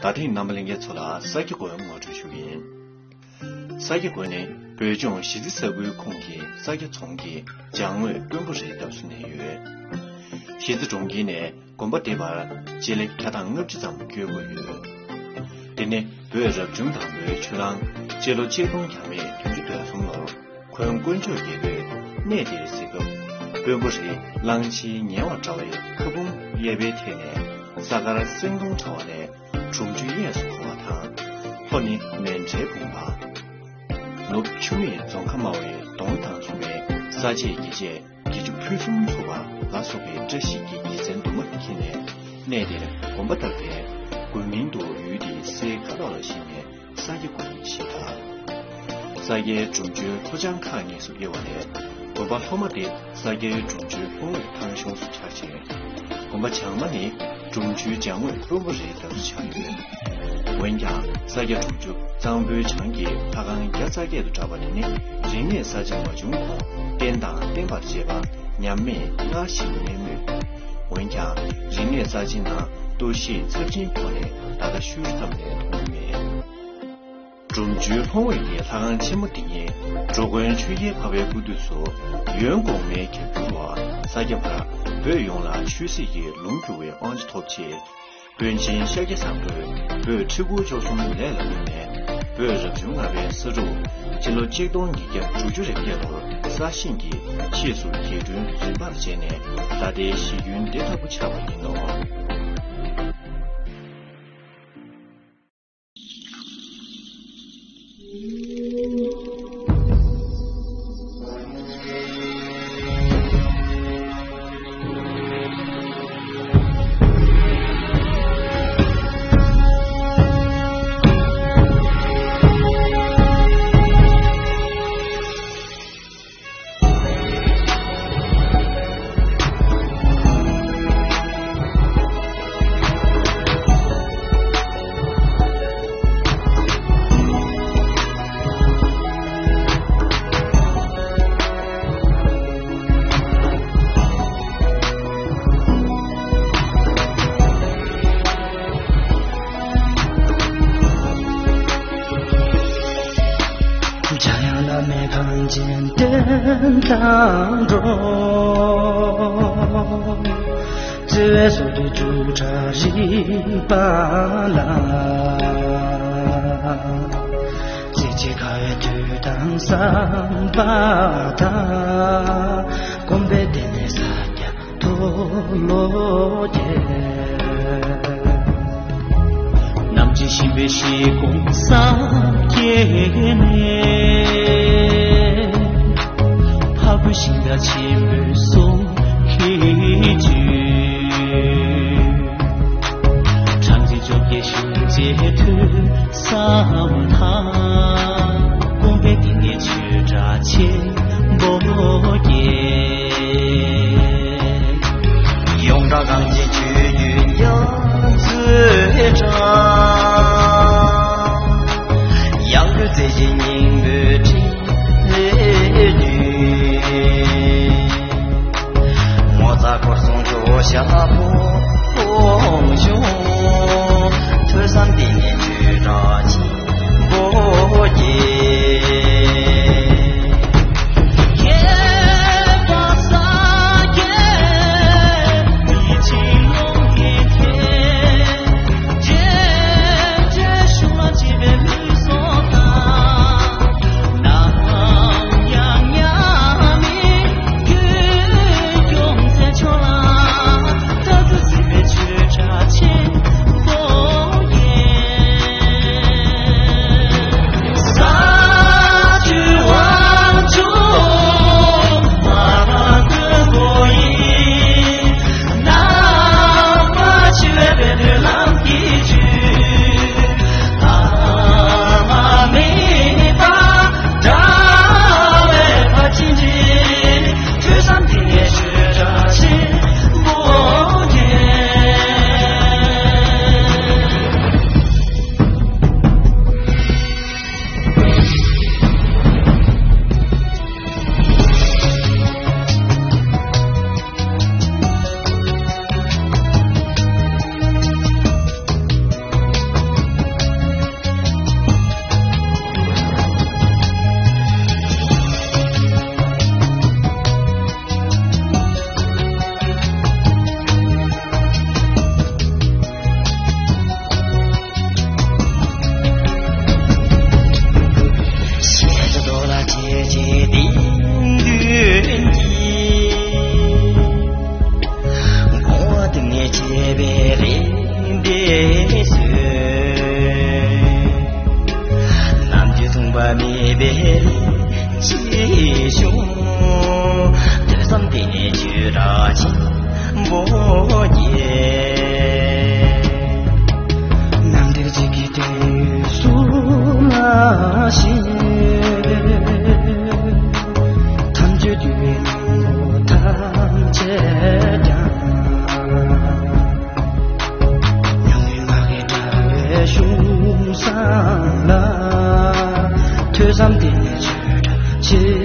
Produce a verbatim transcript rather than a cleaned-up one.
ད་ཐེངས་རྣམ་པ་ལྷན་རྒྱས་ཚོ་ལ་ས་སྐྱ་དགོན་ངོ་སྤྲོད་ཞུ་གི་ཡིན། ས་སྐྱ་དགོན་ནི་བོད་ལྗོངས་གཞིས་རྩེ་ས་ཁུལ་ཁོངས་ཀྱི་ས་སྐྱ་རྫོང་གི་ལྗང་སྔོན་དཔོན་པོ་རིའི་འདབས་སུ་གནས་ཡོད། གཞིས་རྩེ་གྲོང་ཁྱེར་ནས་དགོན་པ་འདི་བར་སྤྱི་ལེ་བརྒྱ་དང་ལྔ་བཅུ་ཙམ་བསྐྱོད་དགོས་ཡོད། འདི་ནི་བོད་རབ་བྱུང་དང་པོའི་ཆུ་རང་སྤྱི་ལོ་གཅིག་སྟོང་བརྒྱ་མེད་བདུན་ཅུ་དོན་གསུམ་ལོར་དགོན་དཀོན་མཆོག་རྒྱལ་པོས་གནས་འདིར་གཟིགས་སྐབས། དཔོན་པོ་རིའི་གླང་ཆེན་ཉེ་བར་འདྲ་བའི་ཁ་སྤུ་གཡས་པའི་ཐད་ནས་ས་དཀར་སེང་གདོང་འདྲ་བ་ནས་སྒྲུབ་མཆོད་གཡས་སུ་འཁོར་བ་དང་། ལྷོ་ནི་མཎྜལ་སྤུངས་པ། ནུབ་ཆུ་མིག་རྫོང་ཁ་དམའ་བའི་གདོང་དང་མཚུངས་པའི་ས་དཔྱད་ཀྱི་དཔྱད། དགེ་བཅུ་ཕུན་སུམ་ཚོགས་པ་ལ་སོགས་པའི་བཀྲ་ཤིས་ཀྱི་དགེ་མཚན་དུ་མ་མཁྱེན་ནས། གནས་འདིར་དགོན་པ་བཏབ་པས་དགོན་མིང་དུ་ཡུལ་དེའི་སའི་ཁ་དོག་ལ་གཞིགས་ནས་ས་སྐྱ་དགོན་ཞེས་བཏགས། ས་སྐྱའི་སྒྲུབ་མཆོད་ལྷོ་བྱང་ཁག་གཉིས་སུ་དབྱེ་བ་ལས། དགོན་པ་ལྷོ་མ་དེ་ས་སྐྱའི་སྒྲུབ་མཆོད་ལྷོ་ངོས་ཐང་གཞུང་སུ་ཆགས་ཤིང་། དགོན་པ་བྱང་མ་ནི་སྒྲུབ་མཆོད་ལྗང་སྔོན་དཔོན་པོ་རིའི་འདབས་སུ་ཆགས་ཡོད། འོན་ཀྱང་ས་སྐྱ་སྒྲུབ་མཆོད་གཙང་པོའི་བྱང་གི་ལྷ་ཁང་བརྒྱ་རྩ་བརྒྱད་དུ་གྲགས་པ་དེ་ནི་རིག་གནས་གསར་བརྗེ་མ་བྱུང་གོང་བསྟེན་དང་བསྟེན་པར་བྱེད་པ་ཉམས་མེད་སྔར་བཞིན་གནས་མོད། འོན་ཀྱང་རིག་གནས་གསར་བརྗེའི་ནང་གཏོར་བཤིག་ཚབས་ཆེན་ཕོག་ནས་ད་ལྟ་ཤུལ་ཙམ་ལས་མཐོང་མེད། སྒྲུབ་མཆོད་ལྷོ་ངོས་ཀྱི་ལྷ་ཁང་ཆེན་མོ་འདི་ཉིད་འགྲོ་མགོན་ཆོས་རྒྱལ་འཕགས་པའི་སྐུ་དུས་སུ་ཡོན་གོང་མའི་རྒྱབ་སྐྱོར་འོག་ས་སྐྱ་བར་བོད་ཡོངས་ལ་ཆོས་སྲིད་ཀྱི་ལུང་བསྒྱུར་བའི་དབང་ཆ་ཐོབ་ཆེད། དཔོན་ཆེན་ཤཱཀྱ་བཟང་པོས་བོད་ཁྲི་སྐོར་བཅུ་གསུམ་ལས་ལ་བསྐུལ་ནས། བོད་རབ་བྱུང་ལྔ་པའི་ས་འབྲུག་སྤྱི་ལོ་གཅིག་སྟོང་ཉིས་བརྒྱ་དྲུག་ཅུ་རེ་བརྒྱད་ལོར་གསར་བཞེངས་ཀྱིས་ཕྱིས་སུ་རྒྱས་འགྲོས་རིམ་པར་བྱས་ནས་ད་ལྟའི་གཞིས་ཁྱོན་འདི་ལྟ་བུ་ཆགས་པ་ཡིན་ནོ། འཇམ་དབྱངས་བླ་མའི་གངས་ཅན་བསྟན་དང་འགྲོགས། བརྩེ་བའི་ཟུང་འབྲེལ་བཅུ་ཕྲག་རིག་པ་ལ། བརྩེ་གཅིག་དགའ་བའི་དུས་དང་བསམ་པ་དང་། སྒོམ་པའི་གཏེར་ནས་ས་སྐྱ་མཐོལ་ལོ་བརྒྱད། ནམ་འཆི་ཞིང་པའི་གཞིས་ཁོངས་ས་སྐྱའི་གནས། ཕ་བུ་ཤིང་རྟ་ཆེན་པོའི་གསུང་གི་བཅུད། སྦྲང་རྩི་བཅོ་བརྒྱད་ཞུན་ཚའི་ཐོས་བསམ་དང་། སྒོམ་པའི་གཏིང་ནས་ཆོས་གྲྭ་ཆེན་པོ་བརྒྱད། ཡོངས་གྲགས་གངས་ཅན་ཆོས་བརྒྱུད་རྒྱ་མཚོའི་གྲགས། ཡང་སྒོས་རྩེ་ཆེན་སྙིང་པོའི་ཕྲིན་ལས་རྒྱུད། ངོ་མཚར་འཁོར་གསུམ་ཇོ་བོ་ཤར་ཕྱོགས་གཞུང་། ཐོས་བསམ་གཏིང་ནས་ཆོས་གྲྭ་ཆེན་པོ་ ཅེས་ཞུ། ཐོས་བསམ་དེ་ནས་ཆོས་སྒྲ་ཆེན་པོ་སྐྱེས། ནམ་མཁའི་ཚིག་གི་དོན་ཡོད་གསུང་མ་ཤེས། ཐམས་ཅད་འདུས་པའི་སྙིང་པོ་ཐམས་ཅད་ཀྱང་། ཉམས་ལེན་ངག་གི་དྲ་བའི་གཞུང་བཟང་ལ། ཐོས་བསམ་དེ་ནས་ཆོས་སྒྲ་ཆེ།